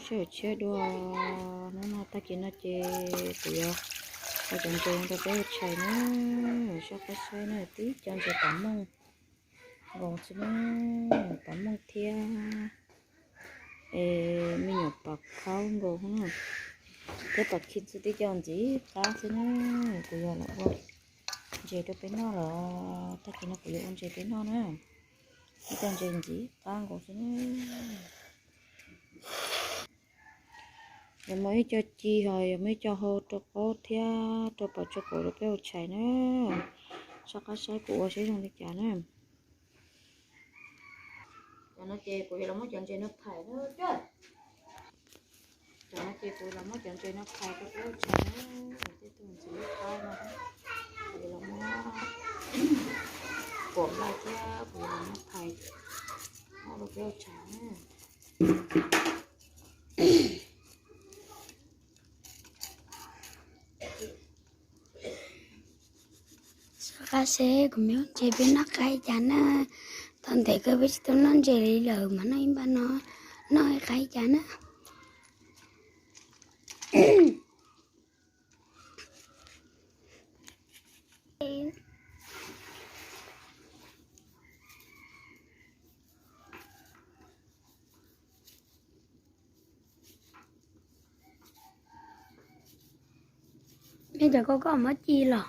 Sib haum tshiab dua. Hnub no tag kis no ces kuv yuav ua cov ntses rau peb ua tshais na. Soj qab saib na, tib co ntses pam mooj nkaus xwb na, pam mooj thiab es me nyuam pam khaub nkaus na, thiab pam khib xwb, tib co ntxim qab xwb na. Kuv yuav los ua ntses rau peb noj los, tag kis no kuv yuav ua ntses peb noj na. Tib co ntses ntxim qab nkaus xwb na. Yog muaj ib co ci ho yog muaj ib co hau rau qaub thiab rau pom tso kuv rau peb ua tshais na. Soj qab saib kuv ua saib zoo li cas na. Cov no ces kuv yuav los muab cov ntses no phais na. Cov no ces kuv los muab cov ntses no phais rau peb ua tshais na. Tej tug ntxim qab no, kuv yuav los muab pom nplaj thiab kuv yuav los muab phais rau peb ua tshais na. Soj qab seb kuv me ntses peb noj qab cas na. Tau ntev kawg peb tsis tau noj ntses li lawm mas noj ib npaj no, noj qab cas na. Nej cov koj koj muab ci los?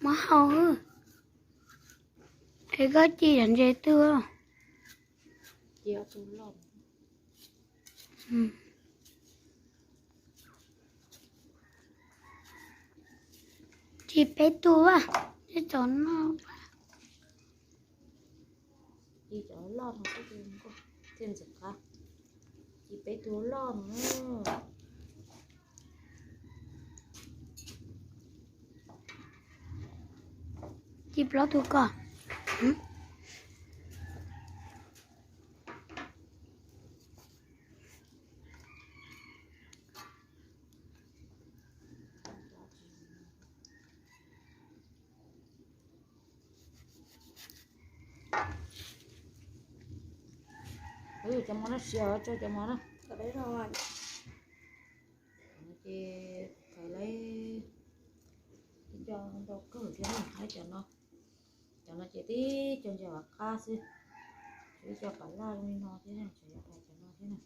Muab hau. Es koj ci cov ntses twg? Ci peb tug a, tej cov no. Ci cov loj no thiaj ntxim qab. Ci peb tug loj no. Ci plaub tug ko. Cov mov no siav tso cov mov na. Ces thaum lawv ib co ntau kawg thiab na, cov no, cov no ces tib co ntses vam qab xwb, tshuav ib co pam laj zoo li no thiab, tshuav ib co cov no thiab na.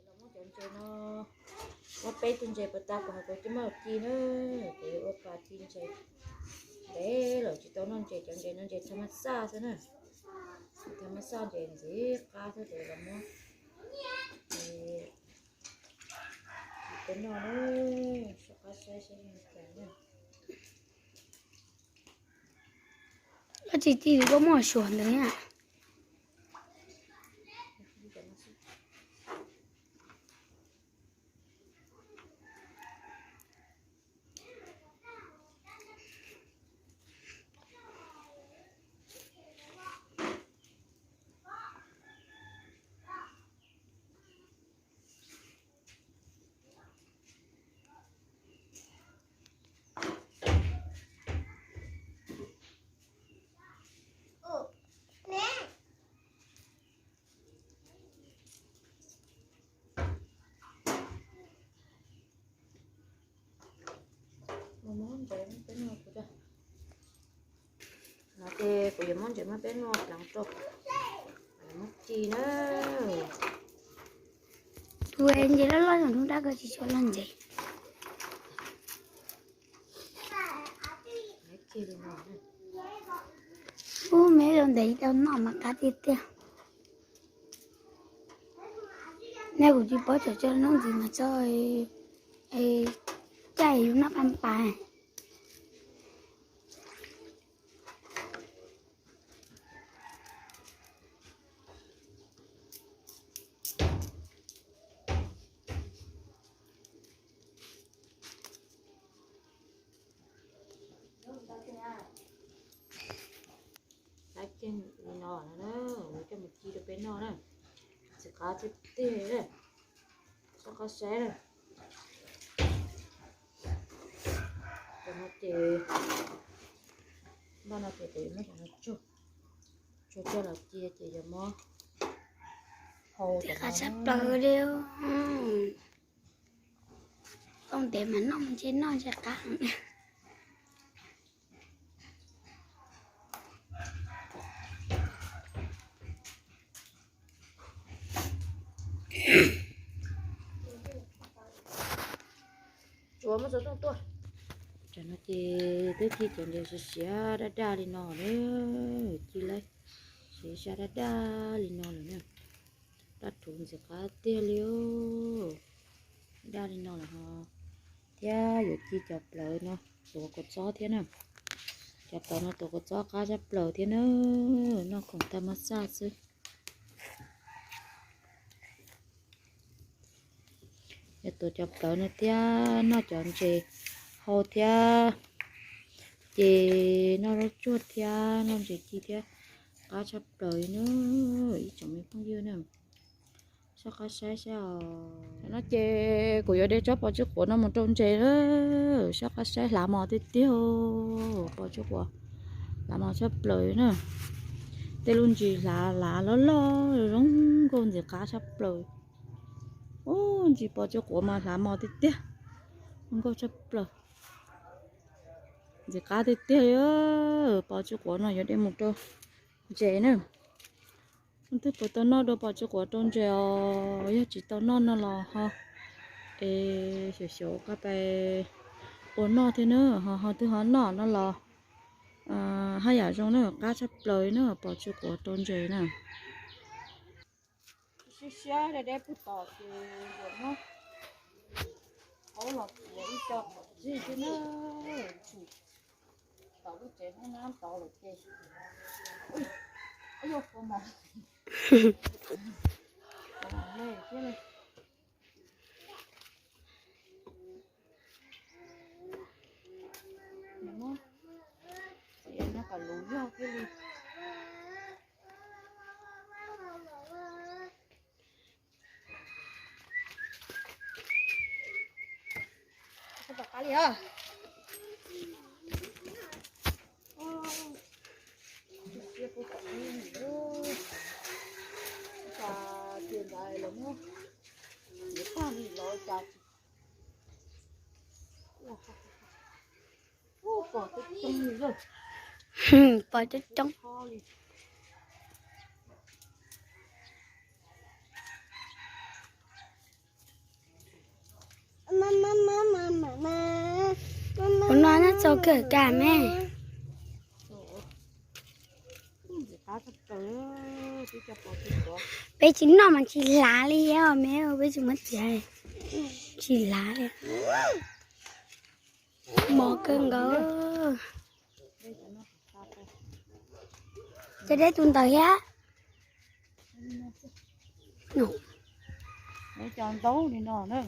Los muab cov ntses no, muab peb tug ntses puas tas kuv hais kuv coj muab ci na, kuv yuav ua pas ci ntses. Ntev lawm tsis tau noj ntses, cov ntses no ntses tha mas xaj xwb na, tha mas xaj ntses ntxim qab xwb ces los muab peb noj na, soj qab saib seb zoo cas na. Koj tsis ci koj muaj suav ntawd na. Muab ntses muab peb noj kuv, no ces kuv yuav muab ntses muab peb noj pleev rau, muab ci na. Tus ntses loj loj zoo hnub dab koj tsis tshua loj ntses. Ub, me zoo ntev tau noj mas qab tiag tiag. Neb kuv tsis paub tseem tso noj ntxiv mas tso, caij yus noj pab pas. Tab ceg li no na, coj mus ci rau peb noj na. Ntxim qab tiag tiag, soj qab saib na. Cov no ces, npaj no ces kuv yuav muab cov no tsuag, tsuag coj los cia ces yuav muab hau. Qab tshaj plaws li. Tau ntev mas noj mus ntshe noj ntshe qab. Tsuav muab txov tooj tuaj. Tam no ces twb ci cov ntses siav siav daj daj li no na, ci lawm, siav siav daj daj li no lawm na. Daj rhuv ntxim qab tiag li, daj li no lawm ho. Thiab yuav ci cov plawv no tuav kua txob thiab na. Cov plawv no tuav kua txob qab tshaj plaws thiab na, noj khoom tag mab xaj xwb. Yog tuav cov plawv no thiab noj cov ntses hau thiab, ces noj zaub tsuag thiab noj ntses ci thiab, qab tshaj plaws li na ib tsoom me phooj ywg na. Soj qab saib saib os. No ces kuv yuav de tsob pos tsib quav no mus rau ntses na. Soj qab saib hlav mos tiag tiag, pos tsib quav hlav mos tshaj plaws na. Tej lub ntsis hlav hlav loj loj zoo nkauj ntxim qab tshaj plaws. Ub, ntsis pos tsib quav mas hlav mos tiag tiag, zoo nkauj tshaj plaws. Ntxim qab tiag tiag li, pos tsib quav no yuav de mus rau ntses na. Twb puas tau noj dua pos tsib quav rau ntses os, yog tsis tau noj no los ho es xyaum xyaum qab pais ua noj thiab na, ho ho twb ho noj no los haj yam zoo na, qab tshaj plaws li na, pos tsib quav rau ntses na. Siab siab deb deb puag tom ces yuav muab aub los txiav ib co qhov txij thiab na, tshwm tom lub tsev nab nab tod lawm ces, ub, yog kua mos, kua mos nplej thiab li. Nws muab txiav no kom luv zog thiaj li. Tom qab li os. Cia puag tom ub, cia ntawd los muab txiav tag li los cas. Pos coob coob li. Pos coob coob. Ua no nyob txog kawg kas me. Peb tsis noj mas tsis hlav li os me, peb tsis muab txiav, tsis hlav li. Mos kawg nkaus. Cov deb tus ntawd thiab.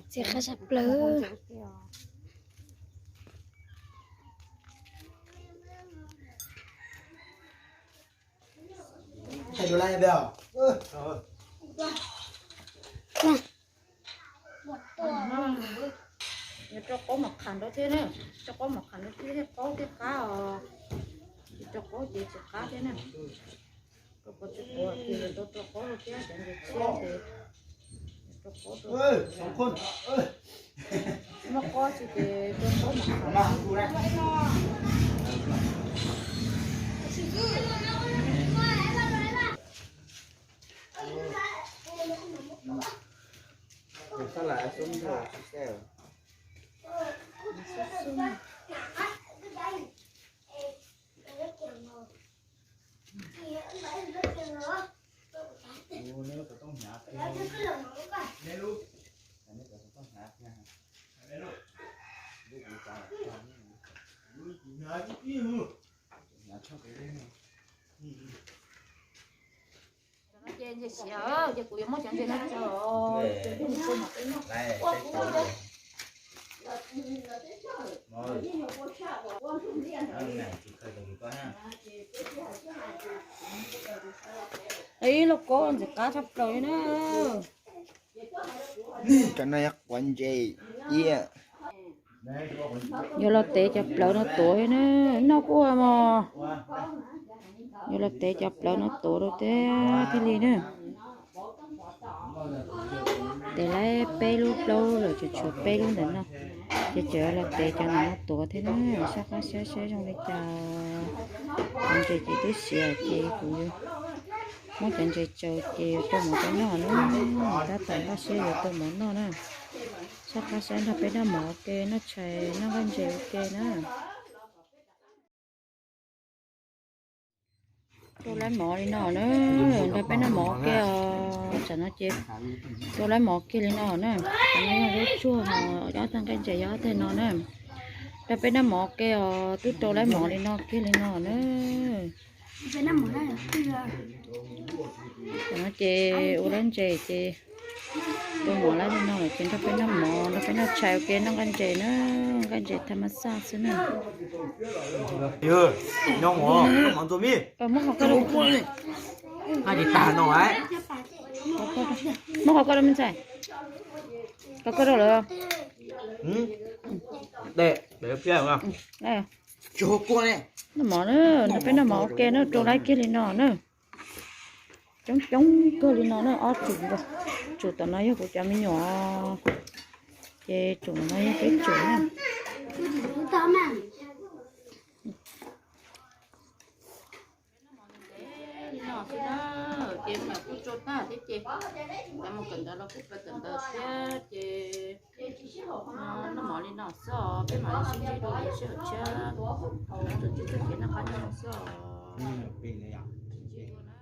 Txiv qab sab plaws. Yuav rau qaub mos qham rau thiab na, rau qaub mos qham rau thiab, thiaj qaub thiaj qab os. Tsis rau qaub ces tsis qab thiab na. Rau qab tsis qab ces yuav tau rau qaub thiab, cov ntses tshiab ces Muaj qos tsis ces rau qos mas. Ces ntses siav ces kuv yuav muab cov ntses no tso. Ib lub kaub ntxim qab tshaj plaws li na. Cov no yog quav ntses iab. Yuav los tev cov plawv no tuav na, noj kuj ua mog. Yuav los tev cov plawv no tuav rau thiab thiaj li na. Tev lawm peb lub plaub lawm, tseem tshuav peb lub ntawm no, ces tseem los tev cov no tuav thiab na. Soj qab saib saib zoo li cas. Cov ntses ces twb siav ces kuv yuav muab cov ntses tsaws ces yuav rau mov cov noj na. Tab tom npaj siab yuav rau mov noj na. Soj qab saib nrog peb noj mov ua ke, noj tshais noj nqaij ntses ua ke na. Rau lawv mov li no na, nrog peb noj mov ua ke os. Tsam no ces rau lawv mov kiag li no na. Tam no yog lub tsuag, ob tag nqaij ntses yog ob tag no na. Nrog peb noj mov ua ke os, twb rau lawv mov li no kiag li no na. Tam no ces ua lawv ntses ces rau mov lawv li no ces nrog peb noj mov, nrog peb noj tshais ua ke, noj nqaij ntses na, nqaij ntses thaj ma xaj xwb na. Muab qhov koj rau me ntxhais, qhov koj rau lawm. Noj mov na, nrog peb noj mov ua ke na, rau lawv kiag li no na. Coob coob kawg li no na, ob tug. Tsum tom no yog kuv cov me nyuam, ces tsum no yog peb tsum na. Li no xwb na, ces me nyuam kuj tso tag thiab ces cov mus kawm ntawv los kuj kawm ntawv thiab ces noj mov li no xwb os, peb mam li sib ntsib dua lwm sij hawm tshiab. Tso tseg txoj kev noj qab nyob zoo xwb os.